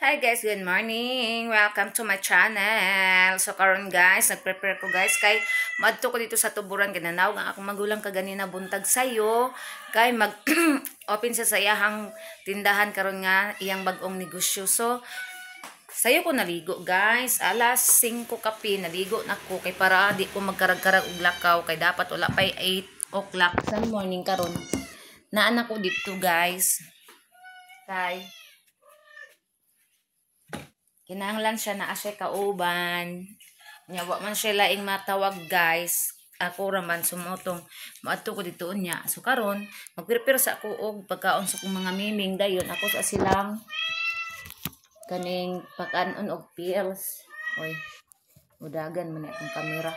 Hi guys, good morning. Welcome to my channel. So karon guys, nagprepare ko guys kay madto ko dito sa tuburan ginanaw ang akong magulang kaganina buntag sayo kay mag open sa iyahang tindahan karon nga iyang bag-ong negosyo. So sayo ko naligo guys, alas 5 kape naligo na ko kay para di ko magkarag-karag og lakaw kay dapat wala pay 8 o'clock sa morning karon. Naa na ko dito guys. Kay kinahanglan siya na siya kauban. Nya wa man siya laing matawag guys. Ako ra man sumotong moadto ko dito unya. So karon magprepare sa ako og pagkaon sa akong mga miming dayon ako sa silang kaning pag-anon og pills. Oy, udagan man akong kamera.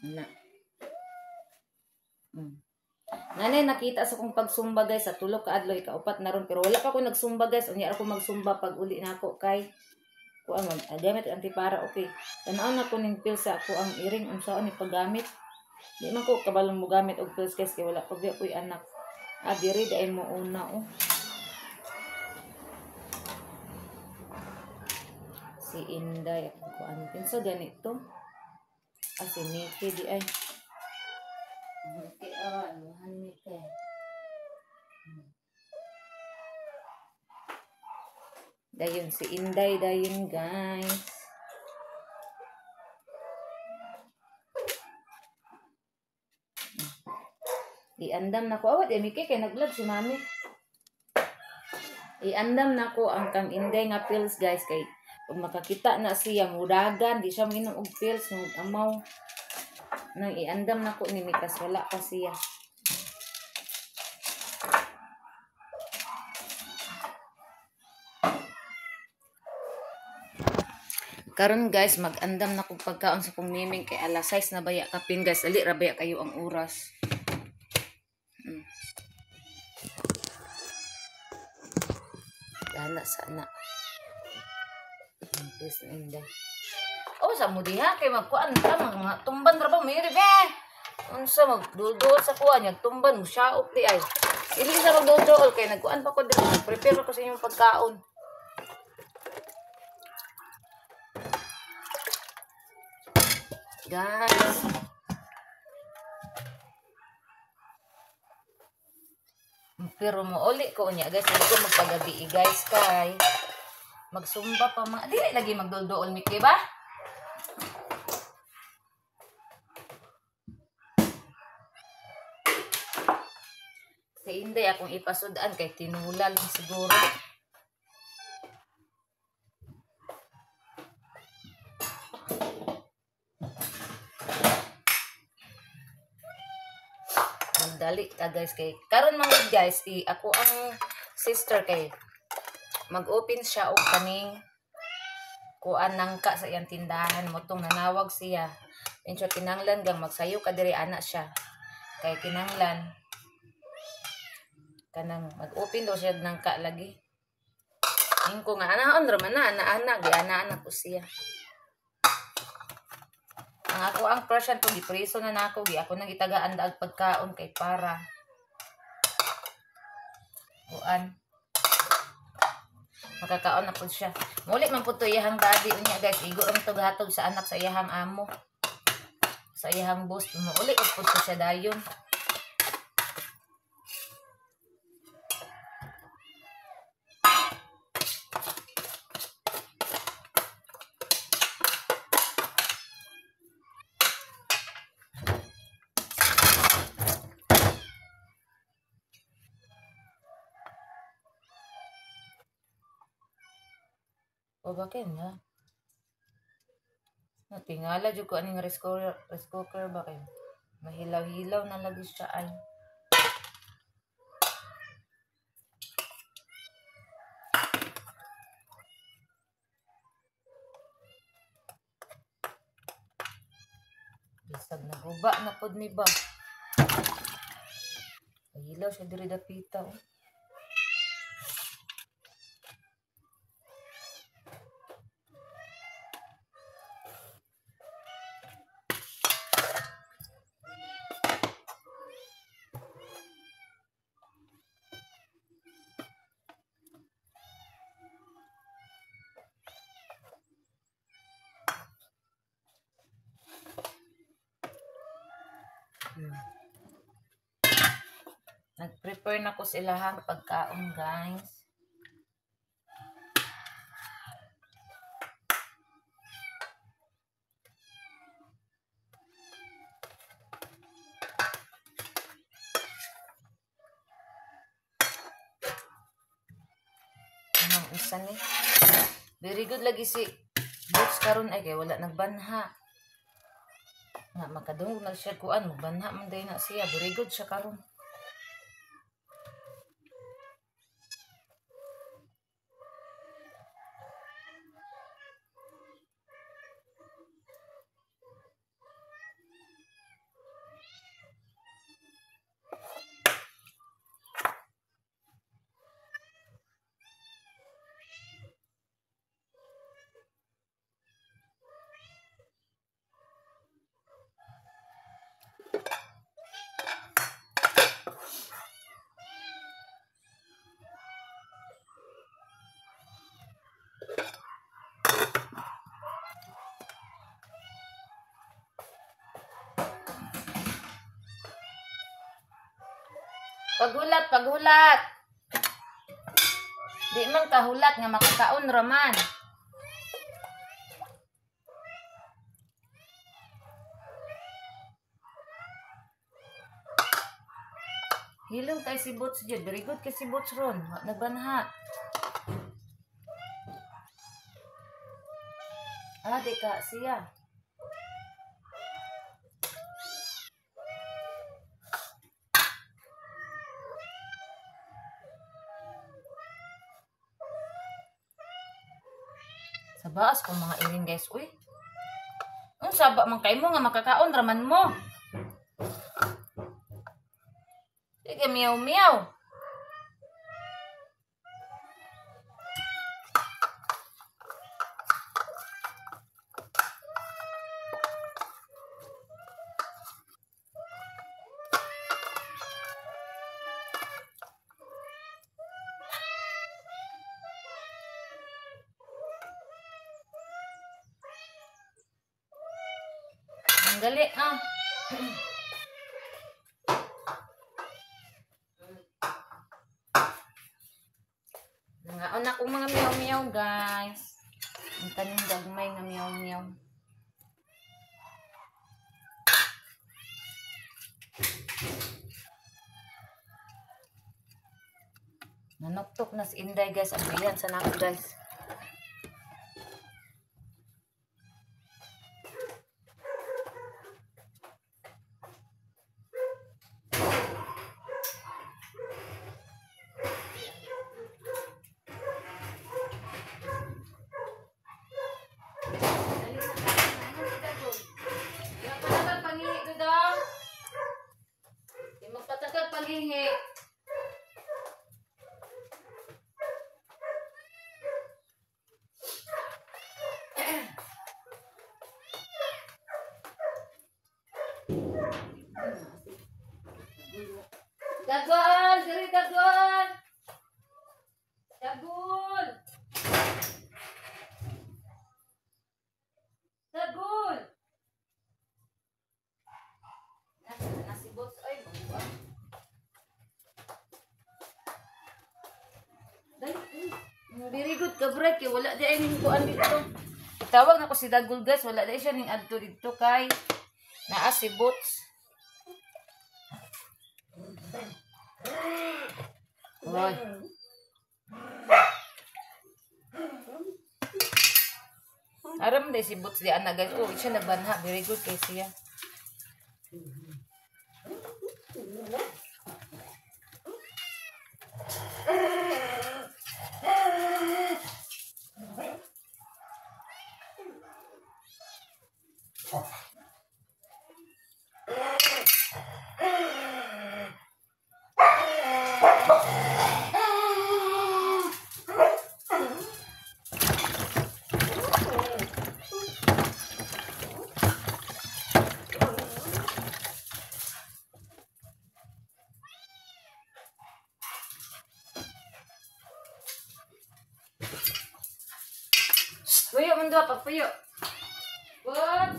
Ana. Nanay nakita sa kong pagsumba guys sa tulo ka adlaw ikaupat na ron pero wala pa ko nagsumba guys, unya ako magsumba pag uli nako kay kuan man gamit antipara. Okay, tan-aw na ko ning pills sa ako ang iring unsaon ni paggamit. Di man ko kabalong mo gamit og pills guys kay wala pa biya koy anak. Ah, diri dai mo una oh. Si Inday akong kuan kinsa ganito? Ah, si Nikki di ay. Okay, anuhan ni kay. Dayon si Inday dayon guys. Iandam na ko awat Miki kay nag-vlog si Mami. Iandam na ko ang kang Inday nga pills guys kay pag makakita na siya mudagan di siya minom og pills ng amaw. Nang iandam na ko ni Mikas wala pa siya. Karon guys, mag-andam na kong pagkaon sa kong miming kay alas 6 na baya kapin guys. Dali ra baya kayo ang oras. Dana sana. Please Inday. Oh, sa mo diha kay magkuan ka mga tumban ra ba miri be. Unsa magdudol sa kuan nya tumban mo shaop di ay. Dili sa magdudol kay nagkuan pa ko diri, prepare ko sa inyong pagkaon. Guys. Pero mo uli ko unya guys, dili ko magpagabi guys kay magsumba pa mga dili lagi magdulduol Miki ba? Si Inday akong ipasudan kay tinula lang siguro. Magdali ka guys kay karon man guys di ako ang sister kay mag-open siya og kaning kuan nangka sa iyang tindahan mo tong nanawag siya. Incho kinanglan gang magsayo ka diri ana siya. Kay kinanglan kanang mag-open daw siya nangka lagi. Ingko nga anaon ra man na ana-ana giana-ana ko siya. Ang ako ang Persian to gipreso na nako gi ako nang gitagaan daag pagkaon kay para kuan makakaon na pud siya. Muli man pud to iyahang daddy unya guys, igo ang tughatog sa anak sa iyahang amo. Sa iyahang boss muli pud to siya dayon. O bakit nga? Natingala jud ko aning rice cooker ba kay mahilaw-hilaw na lagi siya ay. Bisag naguba na pod ni ba. Mahilaw siya diri dapita oh. Prepare na ko sa ilahang pagkaon, guys. Anong isa ni? Very good lagi si Boots karon ay kay wala nagbanha. Nga makadungog na siya kuan, magbanha man day na siya. Very good siya karon. Paghulat, paghulat. Di man kahulat nga makakaon raman. Hilom kay si Boots jud. Very good kay si Boots ron. Wa nagbanha. Ah, di ka siya. Sabaas kong mga iring, guys. Uy. Ang saba man kay mo nga makakaon raman mo. Sige, miyaw miyaw. Ang dali, ah. Nangaon akong mga miyaw-miyaw, guys. Ang taning gagmay nga miyaw-miyaw. Nanuktok na si Inday, guys. Ang biyan sa nako, guys. Paghihi. Dagol, diri dagol. Dagol. Dagol. Nasa si Boss ay magbuang. Very good ka break, wala di ay ning kuan dito. Tawag na ko si Dagol, guys, wala di siya ning adto dito kay naa si Boots. Oy. Aram di si Boots di ana, guys. Oh, siya nagbanha, very good kay siya. Puyo man doon, pagpuyo. What?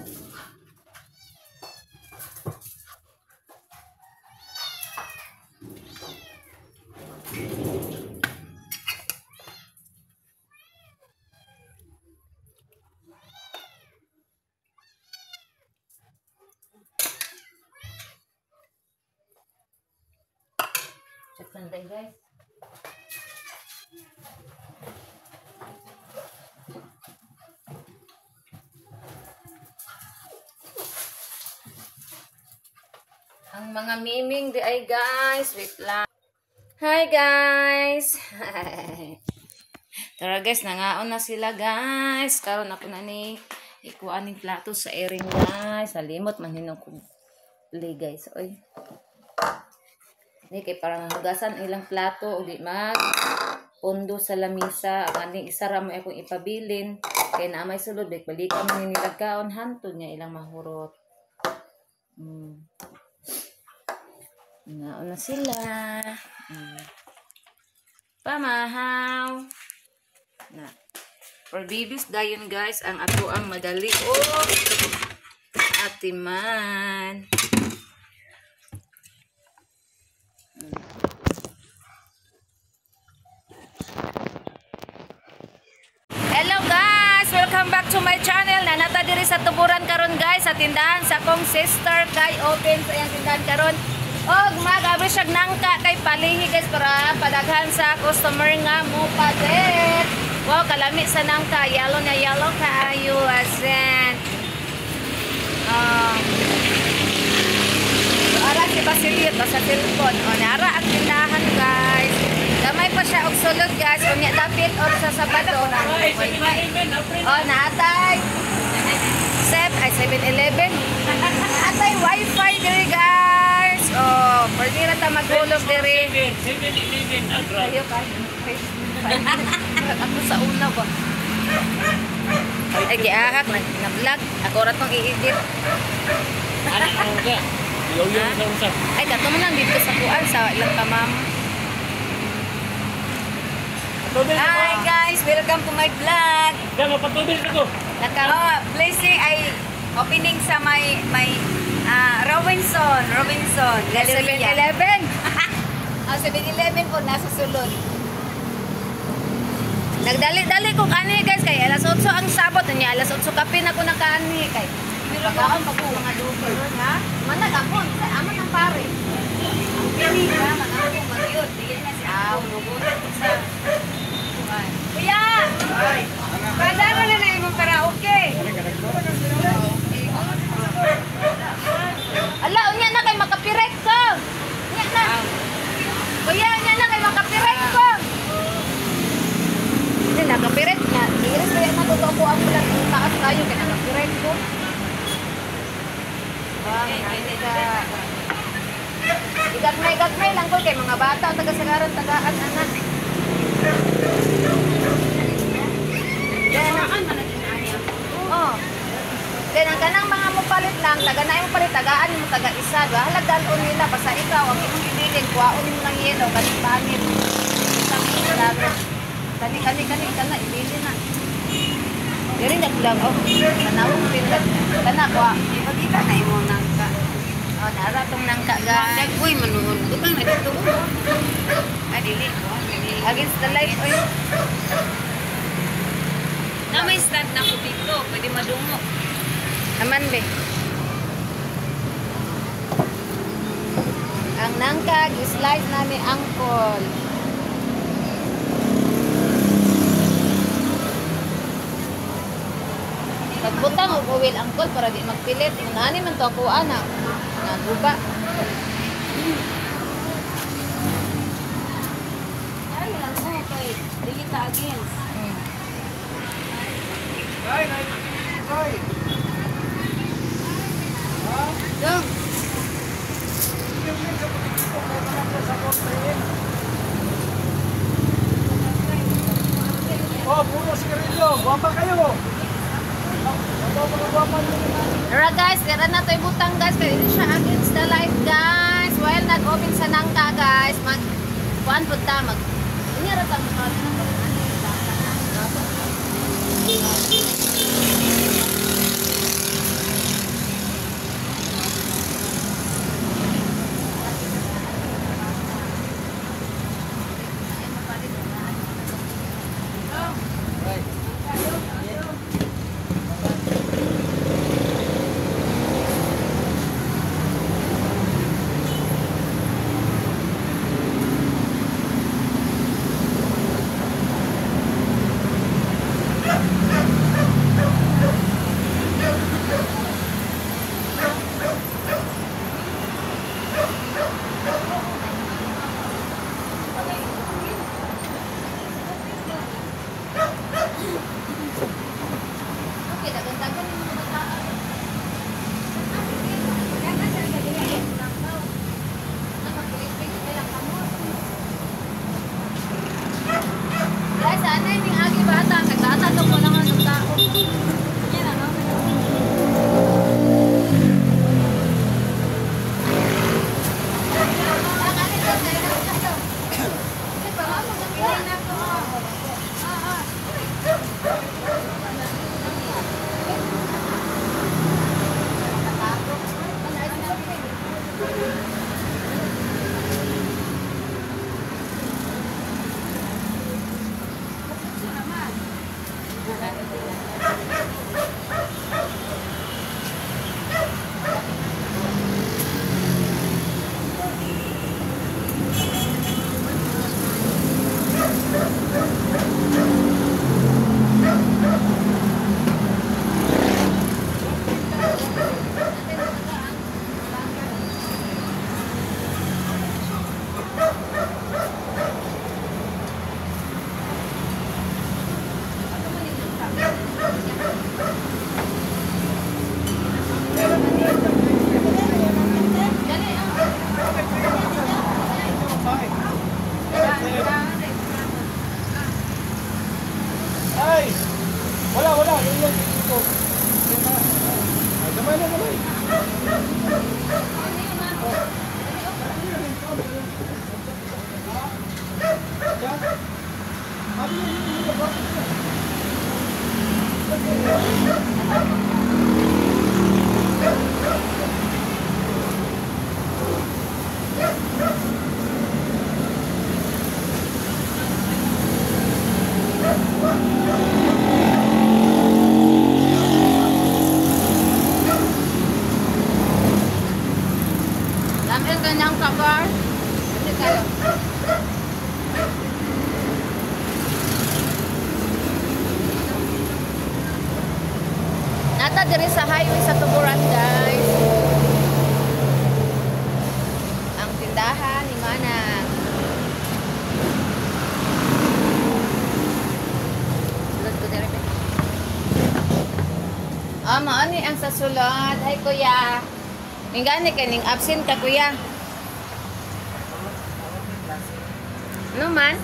Day guys. Ang mga miming di ay guys, wait lang. Hi guys. Tara guys, nangaon na sila guys. Karon ako na ni ikuha ning plato sa airing guys. Salimot man hinong ko guys. Oy. Ni kay parang hugasan ilang plato ug di mag pondo sa lamisa. Ang aning isa ra mo akong ipabilin kay naa may sulod balik balikan ni nila kaon hantod niya ilang mahurot. Naon na sila. Pamahaw. Na. For babies dayon guys ang ato ang madali o atiman. Hello guys! Welcome back to my channel. Nanata diri sa tuburan karon guys sa tindahan sa akong sister kay open sa iyang tindahan karon. Og mag-abri siya nangka kay palihi guys para padaghan sa customer nga mo palit. Wow, kalami sa nangka. Yellow na yellow kaayo asin. Ara si Basilio sa telepon. O nara ang tindahan guys. Gamay pa siya og sulod guys. Unya dapit or sa Sabado. O naatay. 7-Eleven. Naatay wifi diri guys. Oh, pwede ra ta maghulog diri. 7-Eleven agra. Ayo ka. Ako sa una ba. Ay giahak nag-vlog. Ako ra tong i-edit. Ano ka? Yoyo sa unsa. Ay kato man lang dito sa kuan sa ilang ka ma'am. Hi guys, welcome to my vlog. Dama patubig ko. Naka blessing ay opening sa may Robinson Galleria. 7-Eleven. Ang 7-Eleven po nasa sulod. Nagdali-dali ko kani guys kay alas 8 ang sabot niya alas 8 kape na ko nakaani kay. Pagkaon pag mga dugo ha. Manag ako sa aman ang pare. Ang pili ha, mga ako magyud. Dili na si Aw, sa Kuya! Padaro na na imong karaoke. Ala, unya na kay makapirek ko. Unya na. Kuya, unya na kay makapirek ko. Hindi, nakapirek na. Iris kaya natuto ko ang ulan. Taas tayo kaya nakapirek ko. Igagmay-gagmay lang ko kay mga bata. Taga-sagaran, tagaan, anak. Oh. Then ang kanang mga mo palit lang, taga na mo palit, tagaan mo taga isa, bahalag dalon nila basta ikaw ang imong ibilin, kuhaon nimo ng yelo kani panit. Isang lago. Kani kani kani kana ibilin na. Diri na lang oh. Tanaw pindot kana kuha. Ipakita na imong nangka. Oh, nara tong nangka guys. Uy, manuon. Butang na dito. Ah, dili. Against the light oy. Na may stand na ko dito, pwede madungo. Aman be. Ang nangka gi-slice na ni angkol. Pagbutang og oil angkol para di magpilit. Inani man to ako ana. Naguba. Ay lang ko kay dili ta against. Ay, ay, ay. Dong. Oh, puro sigarilyo. Guwapa kayo. Alright guys, tira na to'y butang guys. Kaya hindi siya against the light guys. While nag-open sa nangka guys, mag kuan po ta mag ini ra ta mag Okay, dagan-dagan yung mga tao. Guys, sana yung agi bata. Nagtatanong ko lang ang tao. Yan ano? Ay! Wala, wala. Yun lang dito. Ay, gamay na, gamay. Lamil ka niyang kabar. Kasi kayo. Nata diri sa highway sa Tuburan, guys. Ang tindahan ni Manang. Sulod ko diri. Ah, mao ni ang sa sulod. Hi, kuya. Ningani kay ning absent ka, kuya. Ano man?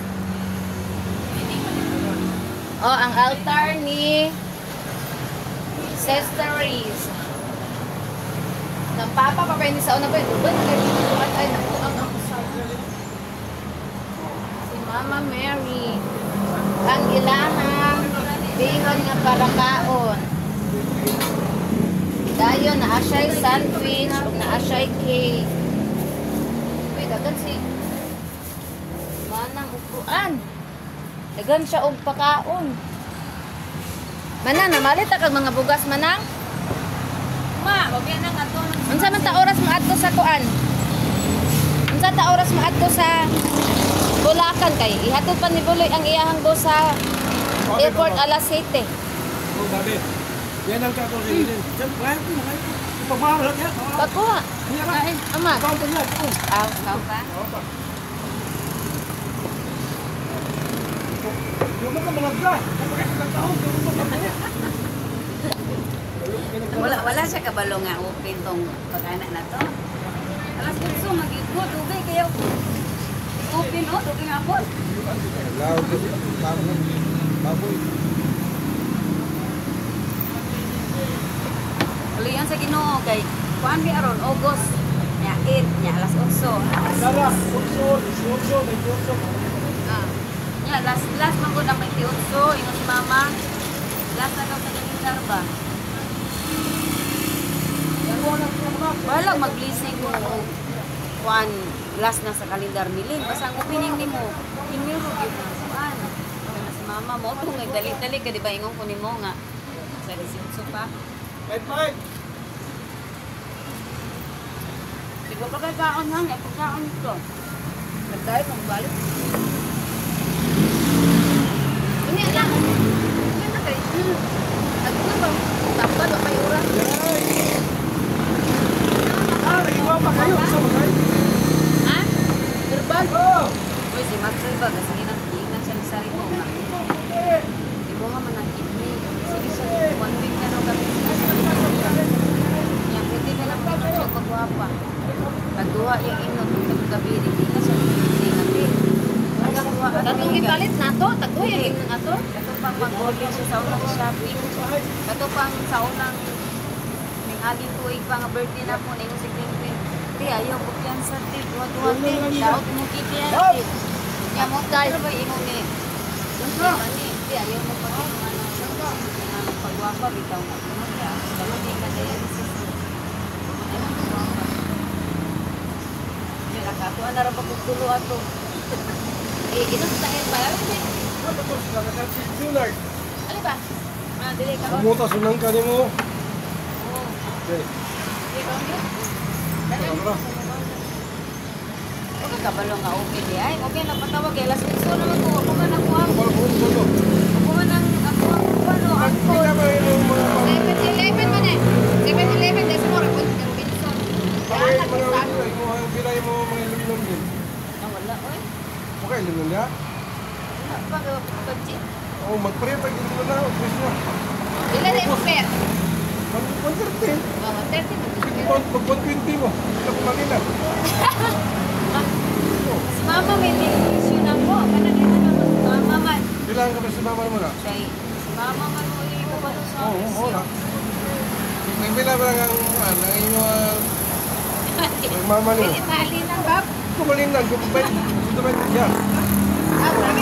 Oh, ang altar ni Sister Reese. Nang papa pa ni sa una ba? Duban kay ay nakuang ako sa si Mama Mary. Ang ilahang bihon nga parakaon. Dayon naa siya'y sandwich ug naa siya'y cake. Uy, dagan si Manang upuan. Dagan siya og pakaon. Manang, namalit kag mga bugas, Manang? Ma, wag yan ang ato. Unsa man ta oras maadto sa kuan? Unsa ta oras maadto sa Bulacan kay ihatod pa ni Buloy ang iyahang bus sa airport alas 7. Oh, babe. Yan ang kakong rin. Diyan, kaya ko, kaya ko. Ipamahal yan. Pagkuha. Ay, Ama. Ikaw pa niya. Aw, ikaw pa. Yung mga malagla. Bakit nagtaon? Wala wala siya kabalo nga open tong pag-ana na to. Alas 8 magyud ko dugay kayo. Open oh, dugay nga po. Baboy. Ulian sa Ginoo kay kuan bi aron August nya 8 nya alas 8. Sara, 8, 18, 28. Ah. Nya last last man gud ang 28 ingon si mama. Last na daw sa kalendar ba. Wala mag-blessing mo og kuan last na sa kalendar milin basta ang opening nimo Enero gyud na kuan. Kana si mama mo to nga dali-dali ka di ba ingon ko nimo nga sa 18 pa. 5-5. Di ba pagkakaon hang pagkaon ito. Nagtayo pang balik. Ini na. Ini na kay. Agto ba? Tambal ba kay oras? Ah, nag-iwa pa kayo. Sa mga kayo. Ha? Herbal. Oh! Uy, si Maxwell ba? Kasi ginang siya ni Sarito nga. Di mo nga man Kapoy ang ato. Kato pang mag-order siya sa unang shopping. Kato pang sa unang ning aging tuig pa nga birthday na po ningon si Queen. Ti ayaw kumpiyansa ti duha-duha ti. Daot mo kiti ti. Nya mo tay. Pero ba ingon ni? Ani, ti ayaw mo pag ano ang pagwapa bitaw na kuno ya. Dalo di ka dialysis. Ay magwapa. Kaya nakatuan na ra ba kung tulo ato. Eh, inom sa tayo pa. Junard. Ano ba? Ah, dili ka. Kumuta sunang ka nimo. Oh. Okay. Di ba yun? Tara. Huwag ka kabalo nga okay di ay. Okay na patawag kay alas 8 naman ko. Ako man ako ang Kabalo ko ko. ako man ang ako ang ano ang Kita code. ba yung mga 7-Eleven man eh. 7-Eleven dahil mo report ng Robinson. Mga mga mo pila mo mga limnom din. Ah, wala oy. Okay limnom ya. Wala pa ka budget. Oh, magpre pag limnom na office na. Pila na yung fare? Mag 130. Oh, 130 man. Mag 120 mo. Ito kumakina. Si mama may issue na ko. Kanang ina na si mama man. Bilang ka ba si mama mo na? Siya si mama man mo eh kabalo sa Oo, oo na. Nagpila ba lang ang ano, ang inyo ang mama niyo? Dili mali na ba? Kumalindan, kumabait. Kumabait siya. Ah, grabe.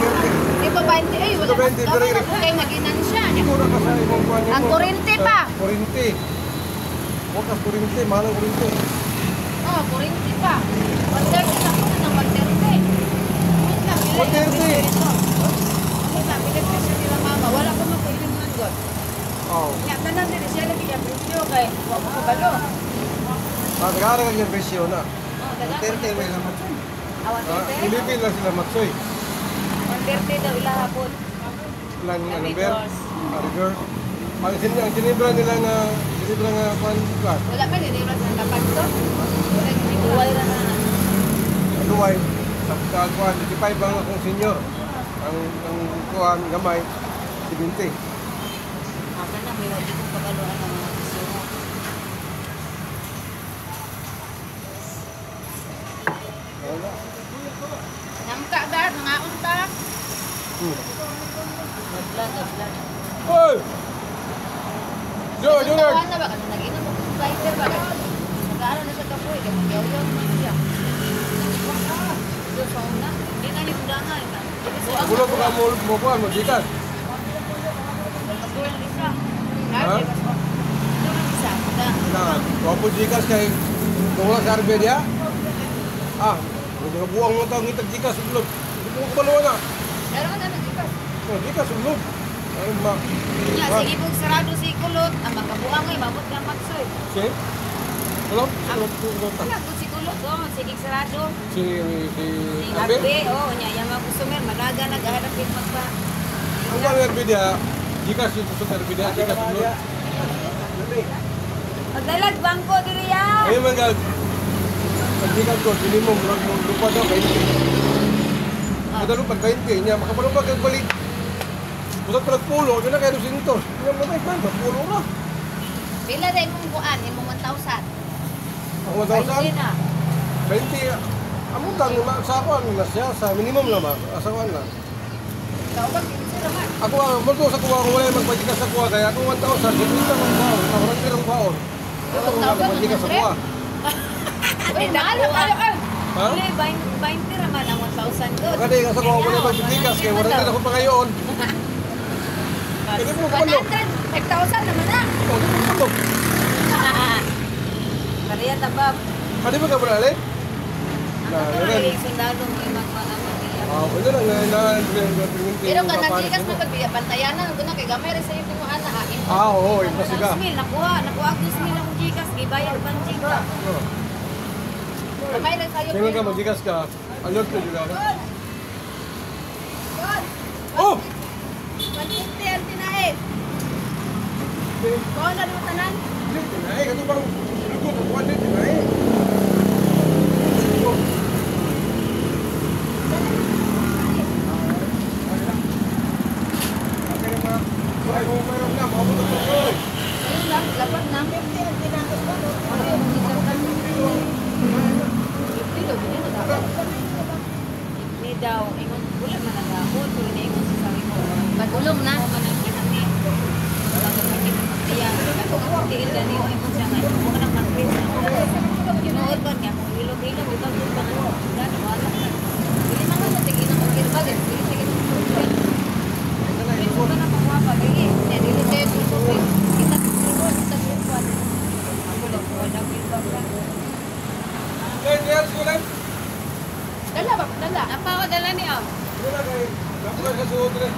Di ba 20? Ay, wala. 20, pero Gamay na po kayo naginan siya. Siguro ka sa imong kuan nimo. Ang kurente pa. Kurente. Huwag ka kurente, mahal ang kurente. Oh, kurente pa. 130 na po na ng 130. Wait lang, pila yung 130. presyo nito? Wait lang, pila yung presyo nila mama. Wala ko makuilingan god. Oo. Nya tanan diri siya lagi yung presyo kay wa ko kabalo. Ah, tagaan ka yung presyo na. Oh, dagan. 30 may lang matsoy. Ah, Ah, 130. Pilipin lang sila matsoy. 130 daw ilahapon. Lang ang number. Ah, rigor. Ang sin ang sinibra nila nga sinibra nga kuan ka. Wala pa, hindi sa dapat to. Wala yung Duway ra na. Duway sa kuan 25 ang akong senior. Ang kuan gamay 70. Ah, kana may wali ko kabalo ang mga presyo mo. Wala. Namka ba? Nangaon pa? Gabla, gabla. Hoy! Yo, Junior! Tawahan na ba? Kasi nag-inom mo kung fighter ba? Nag-aaral na siya kapoy. Kasi yaw-yaw naman siya. Do sa una, hindi na yung undangan. Gulo ko ka mo mo kuan mo gikas. Tulong isa. Ha? Tulong isa. Da. Na, wapo gikas kay kung wala sa RB dia. Ah, mga buang mo tawag ngitag gikas uglog. Hindi ko kabalo na. Meron ka na nag-ikas. Oh, gikas uglog. Ano ma? Nya sige pong sarado si kulot. Ang makabuang ay mabot lang matsoy. Si? Kulot? Kulot, kulot. Wala ko si kulot oh, sige sarado. Si si Si RB? Arbe, oh, nya yang mga customer madaga naghahanap magpa. Ang kuan RB dia, gikas yung tusok RB dia, gikas uglog. Magdalag bangko diri ya. Ayun man gag. Pag gikas ko, sini mo murag mo lupa daw 20. Kadalo pag 20 niya makapalupag kag balik. Busag pala pulo, yun na kaya 200. Niya matay man, pulo ra. Pila na imong buwan, imong 1,000. Ang 1,000? 20 na. 20. Amo tang sa ako ang na siya sa minimum lang ba? Sa kuan lang. Kaubag, kinsa naman. Ako ang multo sa kuha kung wala magpajikas sa kuha kaya akong 1,000 50 ang baon, ang rang ang baon. Ako ang magpajikas sa kuha. Uy, mahal na kayo ay. Ha? Dili 20 ra man ang 1,000 god. Kada nga sa kuha wala magpajikas kaya wala din ako pa ngayon. Kaya mo kabalo. 100, 5,000 naman na. Oh, di mo kabalo. Kariya tabab. Kadi mo kabalo ale? Ang Na, kato yun. ra sundalo mo magmag Ah, wala lang na na Pero ka nagjikas mo pag pantayanan ko na kay gamay ra sa imong ana ha. Ah, oo, impas ka. 2,000 nakuha, nakuha 2,000 akong gikas, gibayad man gikas. Gamay ra sayo. Kaya ka magjikas ka, alert na juga ka. Oh! 150 ang tinae. Kuha na mo tanan. Hindi, tinae. Kato parang lugot, kuha din, tinae. Lugot. Okay na, ay, kung meron na, makapunta sa tuloy. Ayun lang, lapat na. 50 ang tinae ko. 50 daw binili na. Ni daw, ingon, wala man nagahot, pero niingon sa sabi ko, Hulom na. Dala ba? Dala. Napa ko dala ni oh. Wala kay. Napukan ka suot rin.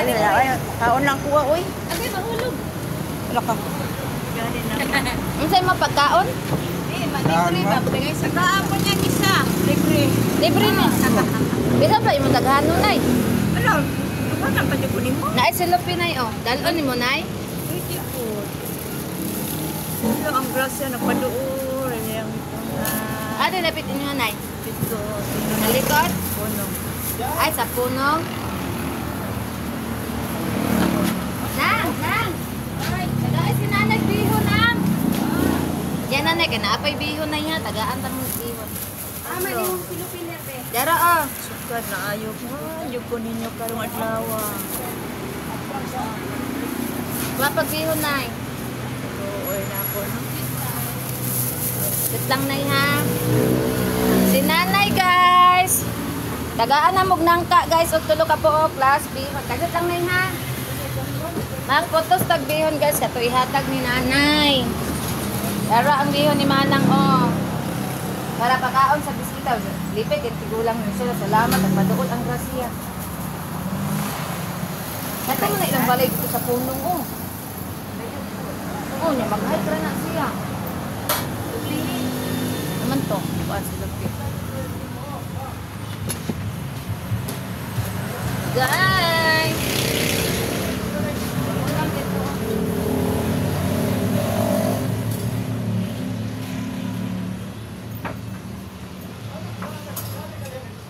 Ay, kaon lang kuha, oy. Agay, mahulog. Wala ka. Unsay mo pagkaon? Libre ba? Sa kaapon niya isa. Libre. Libre ni. Bisa pa imong daghanon nay. Wala. Wala pa jud nimo. Naay silupin nay oh. Dalon nimo nay. Pwede po. Wala ang grasya nagpaduol. Ang Ate lapit inyo nay. Dito. Nalikod? Puno. Ay sa punong. Nang, nang. Ay, tagaan si nanay bihon nang. Yan nanay kay naapay bihon na niya, tagaan ta mong bihon. Ah, may imong silupin na be. Dara oh. Sukad na ayo ko. Ayo ko ninyo karong adlaw. Wa pag bihon nay. Oo, na ako no. Wait lang nay ha. Si nanay guys. Tagaan na mog nangka guys og tulo ka buok class bihon. Tagat lang nay ha. Magputos tag bihon guys kato ihatag ni nanay. Dara ang bihon ni Manang oh. Para pakaon sa bisita. Lipay kay tigulang ni sila. Salamat at paduol ang grasya. Kato mo na ilang balay dito sa punong oh. Oh, nya mag-hike ra na siya. Naman to. Kuan sila Guys!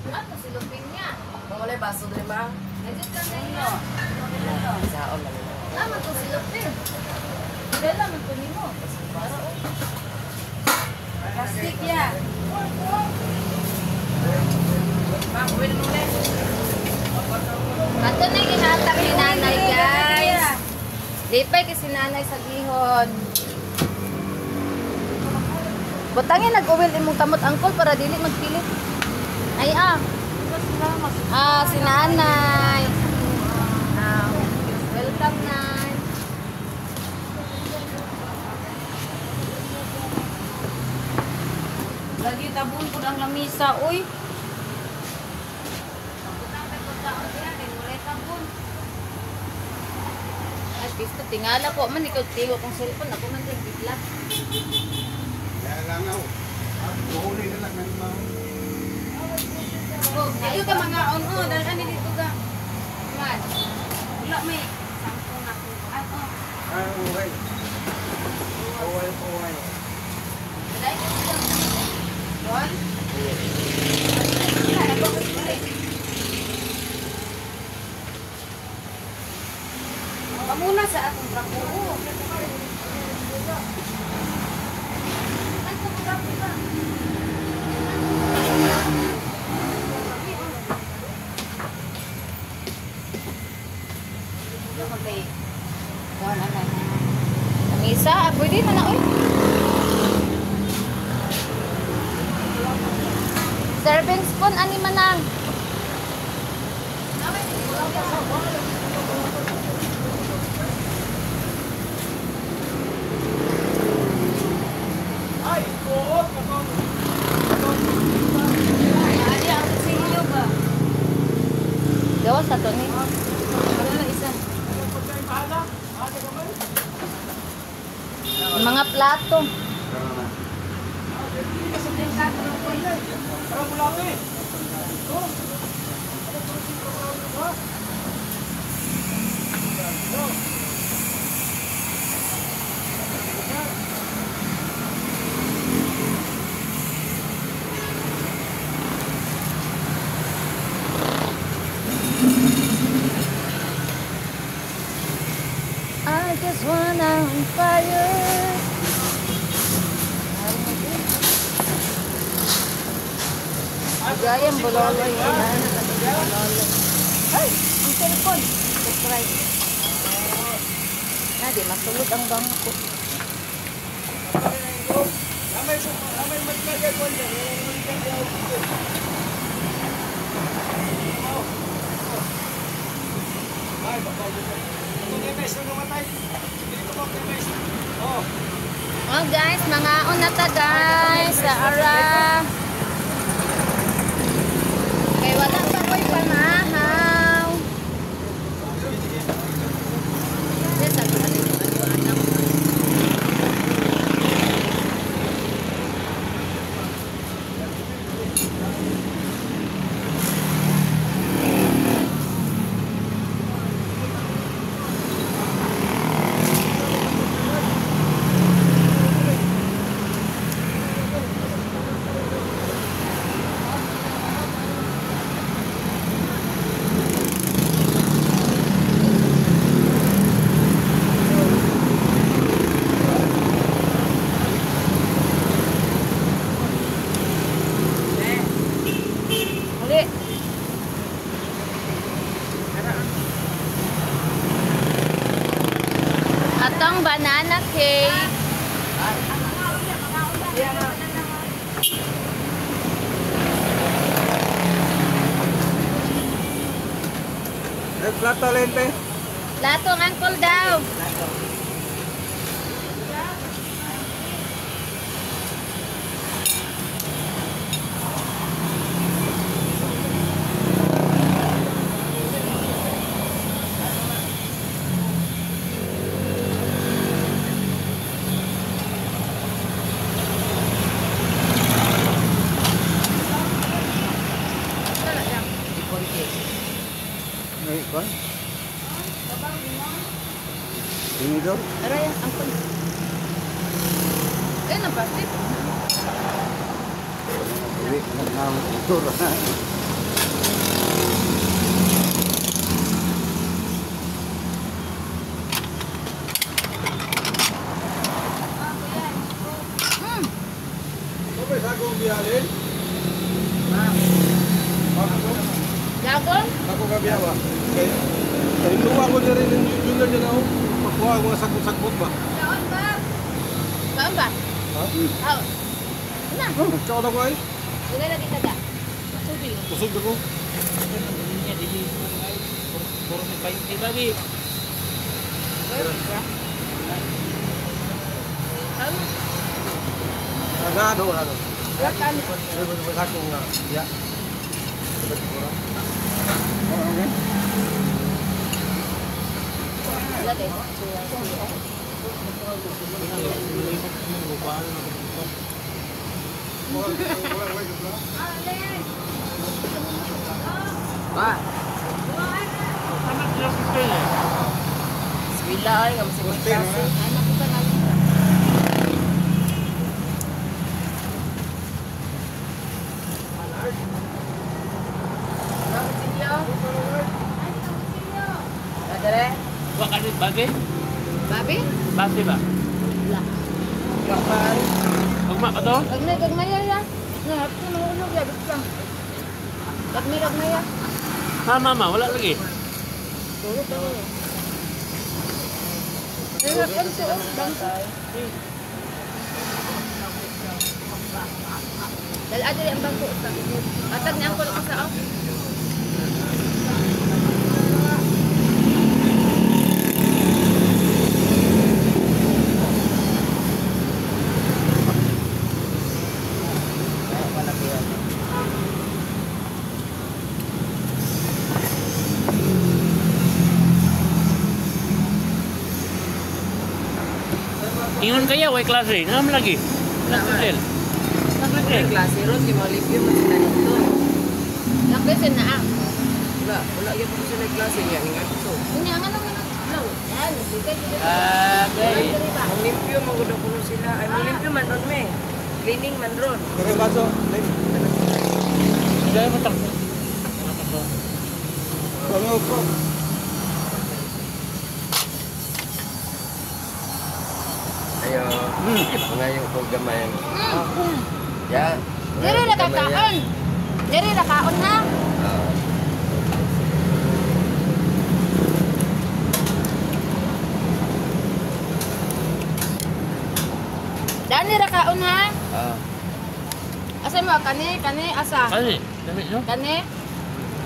Ano si Lupin niya? Wala baso diri ma. Nandiyan ka na niya. Saon lang. Tama to si Lupin. Dala man to nimo. Para oh. Plastic ya. Ato na yung gihatag ni nanay, guys. Lipay kasi nanay sa gihon. Butangin nag-uwil imong kamot angkol para dili magpilit. Ay ah. Ah, si nanay. Ah, welcome nay. Lagi tabon pud ang lamisa, oy. Ay, pisto, tingala po. Man, ikaw tiwa kong cellphone. Ako man din bigla. Kaya lang ako. Buhuli na lang ng mga. Dito ka mga on oh, dahil ani dito ka. Man. Wala may sampung na ko. Ah, oh. Ah, okay. Okay, okay. Bon. Pamuna sa atong trabaho. Ang isa, ah, pwede na na, oy. Serving spoon, ani manang. Adi ang kutsilyo ba? Gawa sa to ni. Ano na isa? Mga plato. I just wanna on fire. Gayang buloloy. Ay, ang cellphone. Subscribe. Na, di masulod ang bangko. Oh guys, mga una ta guys sa ara. Kay wala pa ko'y pamahaw. Dili. Atong banana cake. Plato lente. Plato ang uncle daw. Ay, kon. Tinidor. Aray, uncle. Eh, na plastic. Uwi, nagnaw. Okay, sagong biyalin. Lagong? Ako ka biya ba? Kay luwa ko diri ng junior niya na ako. Pagkuha ko mga sagbot-sagbot ba? Kaon ba? Kaon ba? Ha? Kaon. Na. Kaon ako ay. Wala lagi ka da. Busog ako. Puro may 20 babi. Kaon. Ano, ano. Wala kaon. Sakong nga. Ya. Okay. Wala kay. Ma, Swila ay nga masig klase. Anak ko ka na. Adere. Wa ka rin babi? Babi? Base ba? Wala. Kapal. Ugma pa to? Gagmay, gagmay ya. Na, hapit na mahulog ya. Basta lang. Gagmay, gagmay ya. Ha, mama, wala lagi. Tulog ako. Ay, hapon siya, oh. Bangko. Dala dali ang bangko sa. Atag ni ang kulo sa oh. Ingon kaya, way klase. Ngam lagi. Klase. Klase. Klase ron kay mga limpyo man sila dito. Naklase na ah. Wala, wala gyud po sila klase niya ingat to. Unya nga naman lang. Yan, sige. Ah, okay. Ang limpyo man gud kuno sila. Ay mga limpyo man ron me. Cleaning man ron. Kare baso. Dahil mo takbo. Ano ko? Ayo, ngayon ko gamay. Ya. Diri ra ka kaon. Diri ra kaon ha. Dani ra kaon ha. Asa mo kani kani asa? Kani, dami no? Kani?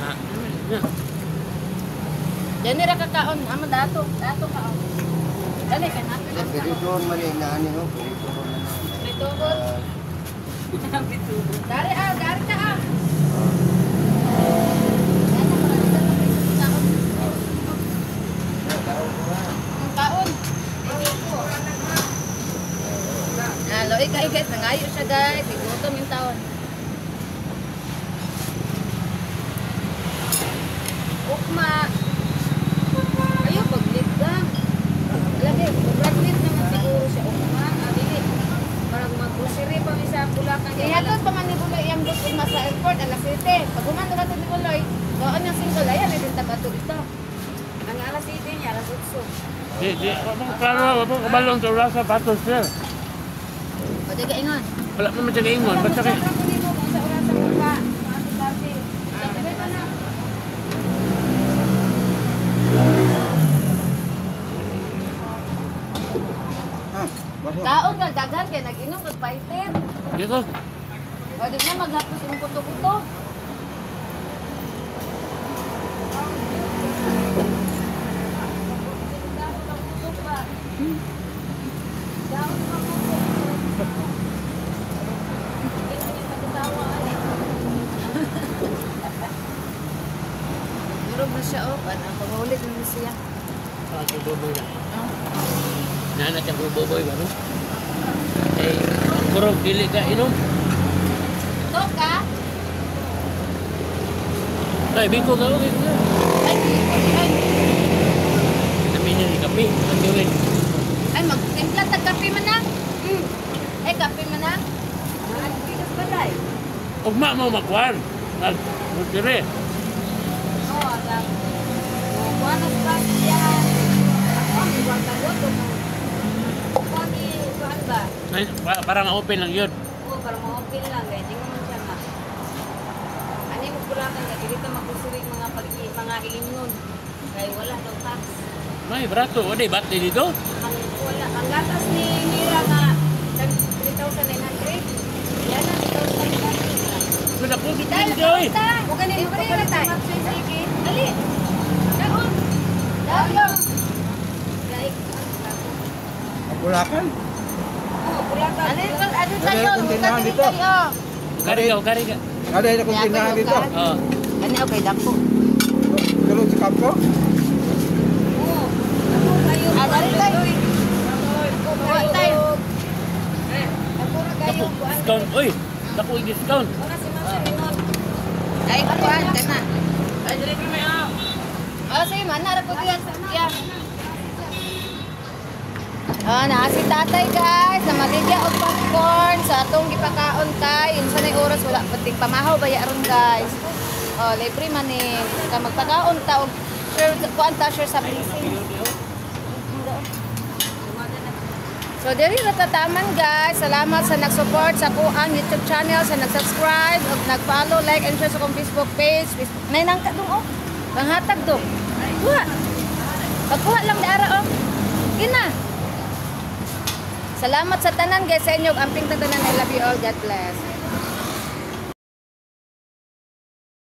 Ah, dami. Na. Dani ra ka kaon. Amo dato, dato kaon. Dani ka na. Pirituon man ni nani ho, pirituon man. Pitugon. Dari ah, dari ka ah. Kaon. Ah, loy kay guys, nangayo siya guys. Igutom yung taon. Ukma. Ayo pagligda. Lagi, pregnant naman siguro siya ukma. Ah, dili. Parang mag-grocery pa mi sa Bulacan. Ihatod pa man ni Buloy iyang bus ugma sa airport alas 7. Pag human ra ni Buloy, doon ang single ayan din tabato ito. Ang alas 7 niya, alas 8. Di, di, klaro, wala kabalong sa rasa patos sir. O di ka ingon. Wala pa man siya kaingon, basta kay Sa orasa ko pa, mga Kaya nag-inom kag fighter. Dito. O, di na maghapos imong kuto-kuto. Durog na siya, oh. Ano, pangulit na siya. Ah, boboy na. Nanak ang boboy ba no? Eh, kurog dili ka inom. Ito ka? Ay, biko ka okay ka. Ay, ay, Kami niya ni kape, ang ulit. ay, magtimpla tag kape man na. Ay, kape man na. Nagpikas ba day? Ugma mo makuan. Nag dire. Oo, agam. O, kuha na sa siya. Ako ang iwang kagoto. Kuha ni, kuhaan ba? Ay, para ma-open lang yun. Oo, para ma-open lang. Kaya tingnan mo siya nga. Ano yung kulakan ka? Dili ta magkusuwi mga pag mga ilimnon. Kaya wala daw tax. May brato, wala bate dito. Ang wala ang gatas ni Mira nga 3,900. Yan na 3,900. Wala ko dito oy. O gani Libre pa na tayo. Sige. Dali. Daon. Daon. Like, Bulacan. oh, pulakan. Ano yung ano tayo? Ano yung tindahan dito? Kari ka, kari ka. Kada na kong tindahan dito. Oh. Ano okay dako. Tulog sa kampo. Oo. Ako kayo. Ah, dali tayo. Ako Kuha kayo. tayo. Ako ra kayo. Dako Kuan. discount, oy. Dako discount. Wala si Ma'am sa minot. Ay, kuan kana. Ay, dili may ah. Oh, sige man, nara ko diyan. Yeah. Ah, na si tatay guys, na maligya og popcorn sa atong gipakaon kay unsa nay oras wala pating pamahaw baya aron guys. Oh, libre man ni ka magpakaon ta og share kuan ta share sa blessing. So diri ra tataman guys. Salamat sa nag-support sa kuang YouTube channel, sa nag-subscribe ug nag-follow, like and share sa akong Facebook page. Facebook. Nay nang kadung oh. Panghatag dong. Kuha. Pagkuha lang daara oh. Gina. Salamat sa tanan guys sa inyo. Amping tanan. I love you all. God bless.